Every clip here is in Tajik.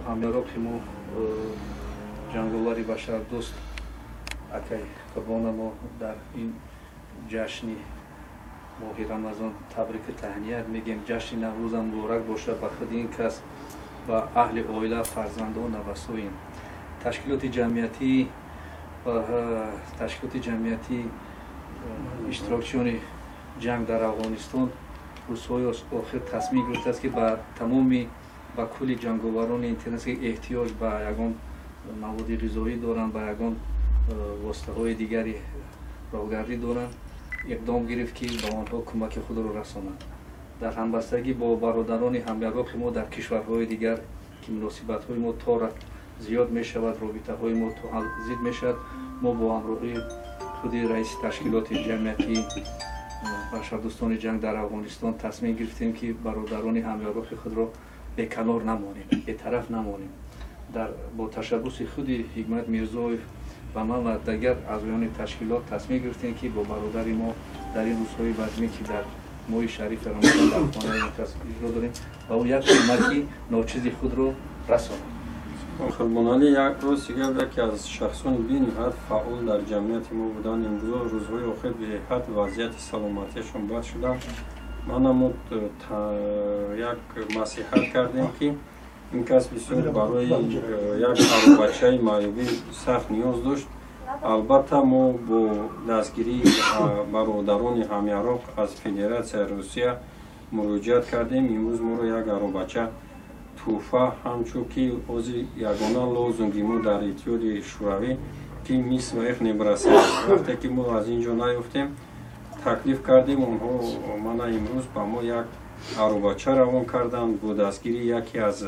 ҳамяроқи мо, ҷанговари башардӯст акай Қурбона мо дар ин ҷашни моҳи Рамазон табрику таҳният мегӯем. Ҷашни Наврӯзам муборак бошад ба худи ин кас ва аҳли оила, фарзандон, навасоин. Ташкилоти ҷамъиятӣ иштирокчиёни ҷанг дар Афғонистон рӯзҳои охир тасмим гирифтааст, ки ба тамоми ба кулли ҷанговарони интернет, ки эҳтиёҷ ба ягон маводи ғизоӣ доранд, ба ягон воситаҳои дигари роҳгардӣ доранд, иқдом гирифт, ки ба онҳо кӯмаки худро расонанд. Дар ҳамбастагӣ бо бародарони ҳамяроқи мо дар кишварҳои дигар, ки муносибатҳои мо то зиёд мешавад, робитаҳои мо то зид мешавад, мо бо ҳамроҳии худи раиси ташкилоти ҷамъиятии башардӯстони ҷанг дар Афғонистон тасмим гирифтем, ки бародарони ҳамяроқи худро беканор намонем, бетараф намонем. Бо ташаббуси худи Ҳикмат Мирзоев ва ман ва дигар аъзоёни ташкилот тасмим гирифтем, ки бо бародари мо дар ин рӯзҳои вазмин, ки дар моҳи шарифи Рамазон дар хонаи он кас иҷро дорем, ба ӯ як кӯмаки ночизи худро расонем. Қурбоналӣ як рӯз дигар яке аз шахсони бениҳоят фаъол дар ҷамъияти мо буданд. Имрӯзо рӯзҳои охир беҳад вазъияти саломатиашон бад шуданд. Манам як насиҳат кардем, ки ин кас бисёр барои як аробачаи маъюбӣ сахт ниёз дошт. Албатта, мо бо дастгирии бародарони ҳамяроқ аз Федератсияи Русия муроҷиат кардем. Имрӯз моро як аробача тӯҳфа, ҳамчун ки ҳозир ягона лозунги мо дар Иттиҳоди Шӯравӣ, ки мы своих не бросаем. Вақте ки мо аз ин ҷо наёфтем, таклиф кардем онҳо, мана имрӯз ба мо як аробача равон карданд бо дастгирии яке аз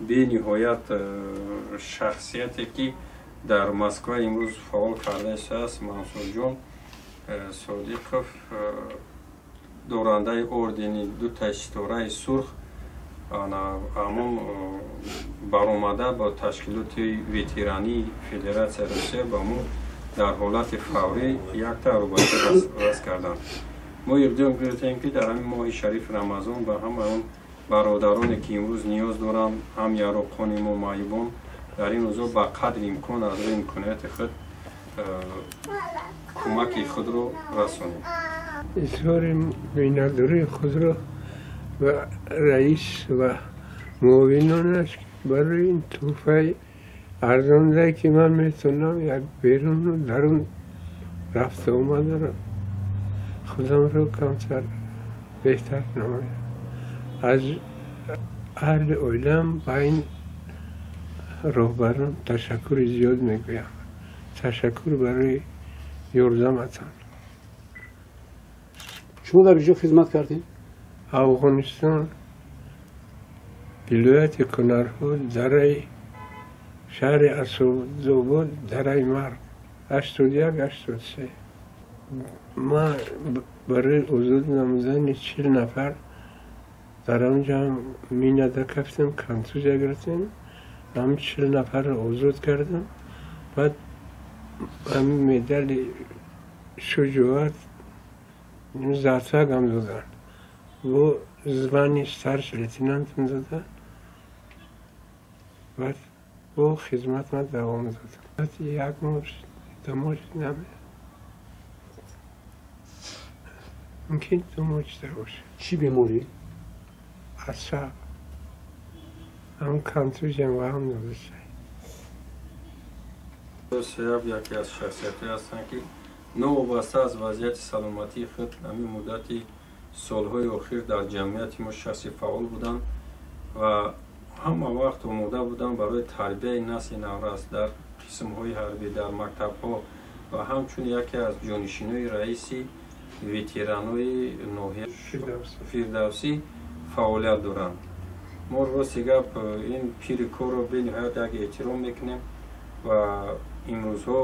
бениҳоят шахсияте, ки дар Москва имрӯз фаъол карда истодааст, Мансурҷон Содиқов, дорандаи ордени дутаи ситораи сурх, ҳамон баромада ба ташкилоти ветерании Федератсияи Русия ба мо дар ҳолати фаврӣ якта аробача раст карданд. Мо иқдом гирифтем, ки дар ҳамин моҳи шарифи Рамазон ба ҳамаи он бародароне, ки имрӯз ниёз доранд, ҳам яроқони мо, маъюбон, дар ин рӯзо ба қадри имкон аз рӯи имконияти худ кӯмаки худро расонем. Изҳори миннатдории худро ба раис ва муовинонаш барои ин тӯҳфаи арзонда, ки ман метавонам як беруну дарун рафта омадаро худамро камтар беҳтар намоям. Аз аҳли оилаам ба ин роҳбарон ташаккури зиёд мегӯям. Ташаккур барои ёрдаматон. Шумо дар куҷо хизмат кардед? Афғонистон, вилояти Кунарҳо, дараи шаҳри Асодобод, дараи Марг, 81, 83. Ман барои озод намудани 40 нафар дар онҷо минада кафтем, контузия гирифтем, ҳам 40 нафарро озод кардем. Баъд ҳамин медали шуҷоат затвагам доданд, бо звани старший лейтенантам доданд. Баъд бо хизмат ман давом додам. Баъд як моҳ, 2 моҳ наме, мумкин 2 моҳ шуда бошад. Чӣ беморӣ? Асаб, ҳам контузиям ва ҳам додаса. Сеяб яке аз шахсиятҳое ҳастанд, ки новобаста аз вазъияти саломатии худ ҳамин муддати солҳои охир дар ҷамъияти мо шахси фаъол буданд ва ҳама вақт омода буданд барои тарбияи насли наврас дар қисмҳои ҳарбӣ, дар мактабҳо ва ҳамчун яке аз ҷонишинои раиси ветеранои ноҳияи Фирдавсӣ фаъолият доранд. Мо, рости гап, ин пири корро бениҳоят як эҳтиром мекунем ва имрӯзҳо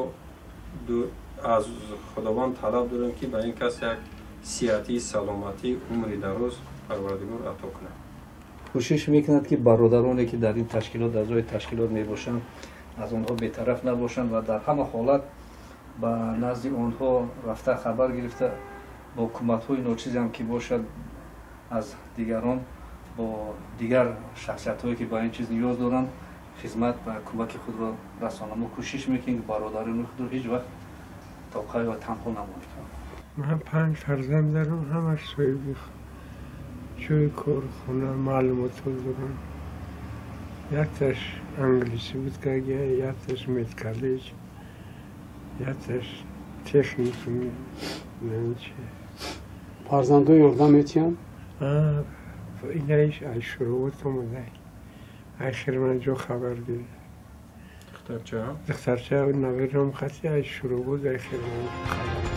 аз Худованд талаб дорем, ки ба ин кас як сиҳатӣ, саломатӣ, умри дароз Парвардигор ато кунад. Кӯшиш мекунад, ки бародароне, ки дар ин ташкилот, аъзои ташкилот мебошанд, аз онҳо бетараф набошанд ва дар ҳама ҳолат ба назди онҳо рафта, хабар гирифта, бо кӯмакҳои ночизам ки бошад аз дигарон, бо дигар шахсиятҳое, ки ба ин чиз ниёз доранд. Хизмат ва кӯмаки худро расонам. Мо кӯшиш мекунем, ки бародарони худро ҳеҷ вақт тоқа ва танҳо намонем. Ман панҷ фарзанд дорам, ҳамаш соҳиби ҷои кор, хона, маълумотҳо дорам. Якташ англисӣ буд кагия, якташ медколлеҷ, якташ техникум, чи. Фарзандо ёрдам метиҳанд? Инаиш ай шуруъот омадай, ай Хирманҷо хабар гирифт. Духтарча? Духтарча, наверам хати ай шуруъот, ай Хирманҷо хабар.